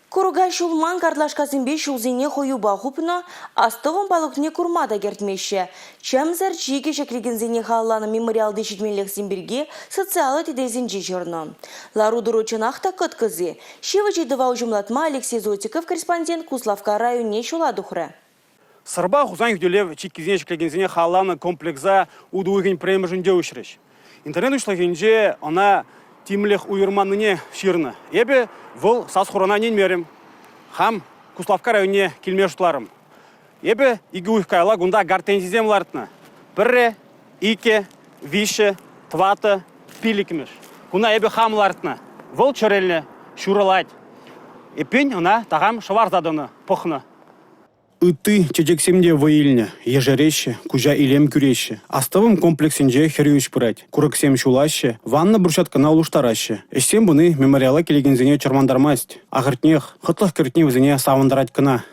Курӑка ҫулман картлашкасемпе ҫулсене хӑюпа хупнӑ, астӑвӑм палӑкне курма та кӗртмеҫҫӗ. Чӗмсӗр чикӗ ҫӗклекенсене халалланӑ мемориалти ҫитменлӗхсем пирки социаллӑ тетелсенче ҫырнӑ. Лару-тӑру чӑнах та кӑткӑс-и? Ҫивӗч ыйтӑва уҫӑмлатма Алексей Зотиков корреспондент Куславкка районне ҫула тухрӗ. Сӑрпа Хусан хӳтӗлев чиккисене ҫӗклекенсене халалланӑ комплекса утӑ уйӑхӗн пӗрремӗшӗнче уҫрӗҫ. Интернет уҫлӑхӗнче ӑна тимлӗх уйӑрманнине ҫырнӑ. Эпӗ вӑл сас-хурана ӗненмерӗм. Хам Куславкка районне килме шутларӑм. Эпӗ икӗ уйӑх каялла кунта гортензисем лартнӑ. Пӗрре, иккӗ, виҫҫӗ, тӑваттӑ, пиллӗкмӗш. Куна эпӗ хам лартнӑ. Вӑл чӗрӗлнӗ, ҫурӑлать. Эппин, ӑна такам шӑварса тӑнӑ, пӑхнӑ. Ытти чечексем те вӑй илнӗ, ешереҫҫӗ, куҫа илем кӳреҫҫӗ. Астӑвӑм комплексӗнче хӗрӳ ӗҫ пырать. Курӑксем ҫулаҫҫӗ, ваннӑ брусчаткӑна улӑштараҫҫӗ. Ӗҫсем пыни мемориала килекенсене чӑрмантармасть. Ахӑртнех, хӑтлӑх кӗртни вӗсене савӑнтарать кӑна.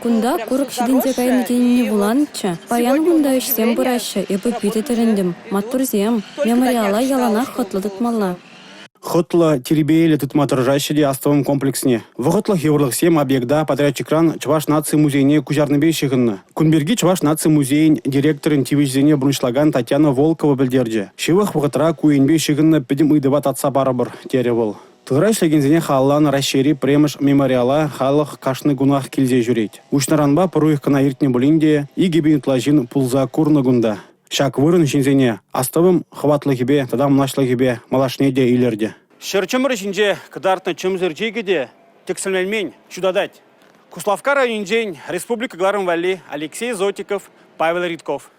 Кунта курӑк ҫитӗнсе кайнӑ тенине вуланӑччӗ. Паян кунта ӗҫсем пыраҫҫӗ, эпӗ питӗ тӗлӗнтӗм. Маттурсем! Мемориала яланах хӑтлӑ тытмалла. Хӑтлӑ, тирпейлӗ тытма тӑрӑшаҫҫӗ те астӑвӑм комплексне. Вӑхӑтлӑх йывӑрлӑхсем объекта подрядчикран Чӑваш наци музейне куҫарнипе ҫыхӑннӑ. Кун пирки Чӑваш наци музейӗн директорӗн тивӗҫӗсене пурнӑҫлакан Татьяна Волкова пӗлтерчӗ. Ҫывӑх вӑхӑтра ку енпе ҫыхӑннӑ пӗтӗм ыйтӑва татса парӑпӑр, терӗ вӑл. Тылра ӗҫлекенсене халалланӑ Раҫҫейри пӗрремӗш мемориала халӑх кашни кунах килсе ҫӳрет. Уҫнӑранпа пӗр уйӑх кӑна иртнӗ пулин те 2000 ытла ҫын пулса курнӑ кунта. Ҫак вырӑн ҫынсене астӑвӑм хӑватлӑхӗпе тата мӑнаҫлӑхӗпе малашне те илӗртӗ. Ҫӗр чӑмӑрӗ ҫинче кӑтартнӑ чӗмсӗр чикӗ те тӗксӗмленмен, ҫутатать. Куславкка районӗнчен республика кӑларӑм валли Алексей Зотиков, Павел Ритков.